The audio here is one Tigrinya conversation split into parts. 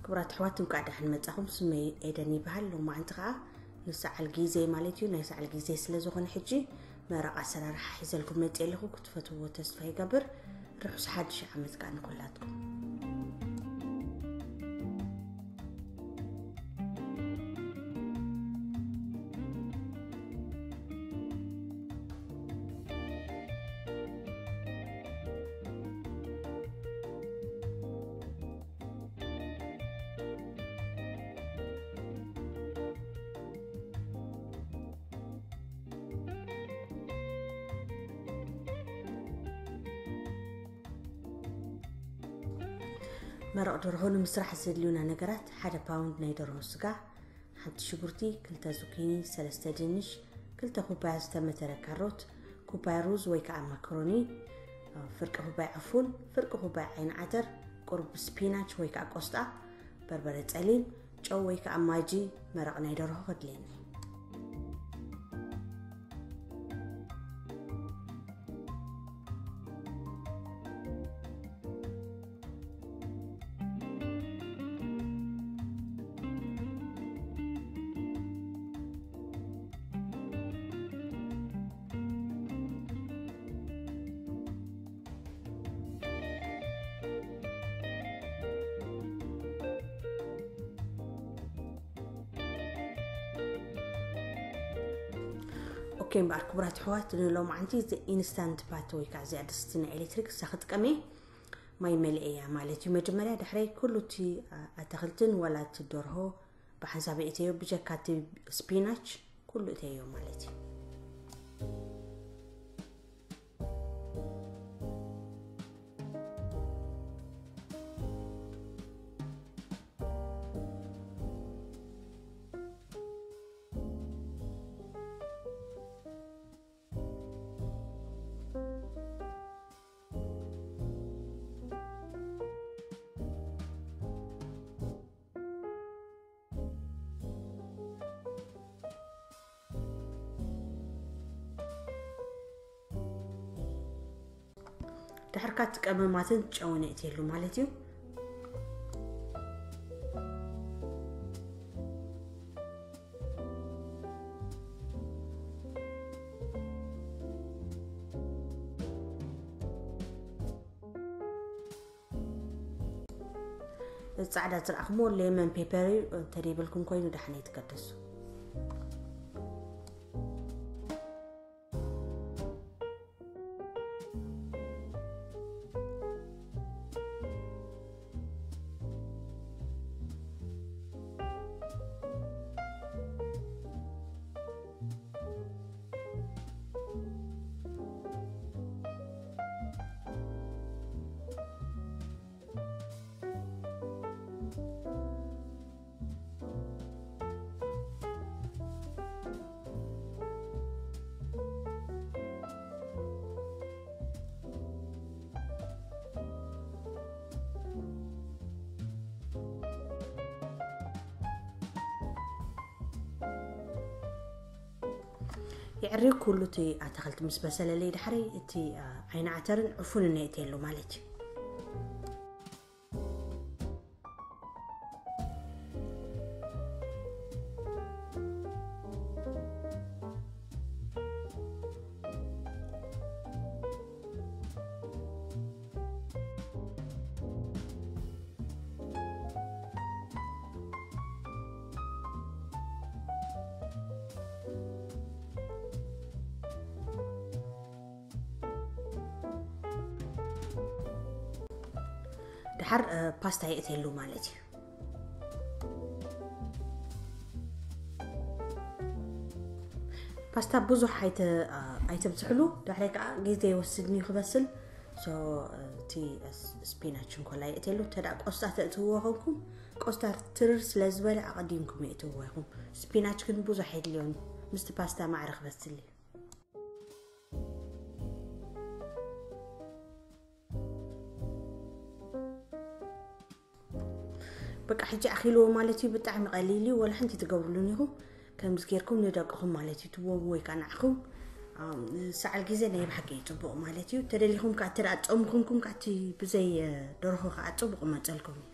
ክቡራት ኣሕዋት፣ እንኳዕ ደሓን መጻኹም። ስመይ ኤደን ይበሃል። ሎማዓንቲ ኸዓ ንሰዓል ጊዜ ማለት እዩ፣ ናይ ሰዓል ጊዜ ስለ ዝኾነ፣ ሕጂ መረቕ ኣሰራርሓ ሒዘልኩም መጽእ ኣለኹ። ክትፈትውዎ ተስፋ ይገብር። ርሑስ ሓድሽ ዓመት ከኣ ንኹላትኩም። መረቕ ደርሆ ንምስራሕ ዘድልዩና ነገራት፣ ሓደ ፓውንድ ናይ ደርሆ ስጋ፣ ሓንቲ ሽጉርቲ፣ ክልተ ዙኪኒ፣ ሰለስተ ድንሽ፣ ክልተ ኩባያ ዝተመተረ ካሮት፣ ኩባያ ሩዝ ወይ ከዓ ማካሮኒ፣ ፍርቂ ኩባያ ዕፉን፣ ፍርቂ ኩባያ ዓይኒ ዓተር፣ ቁሩብ ስፒናች ወይ ከዓ ቆስጣ፣ በርበረ ጸሊም፣ ጨው ወይ ከዓ ማጂ፣ መረቕ ናይ ደርሆ ከድልየና እዩ። ኦኬ፣ እምበኣር ክቡራት ኣሕዋት፣ ንሎማዓንቲ እዚ ኢንስታንት ፓት ወይ ከዓ እዚኣ ድስቲ ናይ ኤሌክትሪክ እሳ ክጥቀም እየ። ማይ መሊአ እያ ማለት እዩ። መጀመርያ ድሕረይ ኩሉ እቲ፣ አ፣ ኣትክልትን ወላ እቲ ደርሆ ብሓንሳብ እተዮ፣ ብጀካ እቲ ስፒናች ኩሉ እተዮ ማለት እዩ። ድሕርካ እቲ ቀመማትን ጨውን የእትየሉ ማለት እዩ። እዚ ጻዕዳ ዝረኣኹምዎ ሌመን ፔፐር እዩ። እንተደይበልኩም ኮይኑ ደሓን ኣይትገደሱ። የዕርዩ ኩሉ እቲ ኣትክልቲ ምስ በሰለለይ ድሕሪ እቲ፣ አ፣ ዓይኒ ዓተርን ዕፉንን የእትየሉ ማለት እዩ። ድሓር፣ እ፣ ፓስታ የእትየሉ ማለት እዩ። ፓስታ ብዙሕ ኣይተ-፣ እ፣ ኣይተብዝሕሉ፣ ድሕሪ ከዓ ግዜ ይወስድኒ ክበስል። ሶ፣ እ፣ እቲ ስ-፣ ስፒናች እንኮላ የእትየሉ። ተዳ ቆስጣ ተእትውዎ ኾንኩም፣ ቆስጣ ትርር ስለ ዝበለ ኣቐዲምኩም የእትውዎ ኢኹም። ስፒናች ግን ብዙሕ የድልዮን፣ ምስቲ ፓስታ ማዕረ ክበስል እዩ። በቃ ሕጂ ኣኺልዎ ማለት እዩ። ብጣዕሚ ቀሊል እዩ፣ ወላ ሓንቲ ትገብሩሉን ኢኹም። ከምዚ ጌርኩም ንደቅኹም ማለት እዩ ትወቡ ወይ ከዓ ንዓኹም፣ ኣም፣ ሰዓል ግዜ ናይ ብሓቂ እዩ ጽቡቕ ማለት እዩ። ተደሊኹም ከዓ እንተ ደኣ ጾም ኮንኩም ከዓ እቲ ብዘይ፣ እ፣ ደርሆ ከዓ ጽቡቕ መጸልኩም እዩ።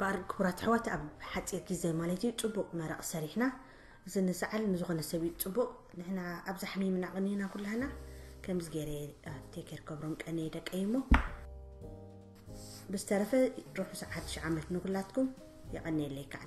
ባር ክቡራት ኣሕዋት፣ ኣብ ሓፂር ግዜ ማለት እዩ ፅቡቕ መረቕ ሰሪሕና። እዚ ንሰዓል ንዝኾነ ሰብ እዩ ፅቡቕ። ንሕና ኣብዛ ሓሚምና ቀኒና ኩላህና። ከምዚ ገይረ ቴከር ከብሮም ቀንየ ደቀይ እሞ ብዝተረፈ ርሑስ ሓድሽ ዓመት ንኩላትኩም። የቐንየለይ ከዓ።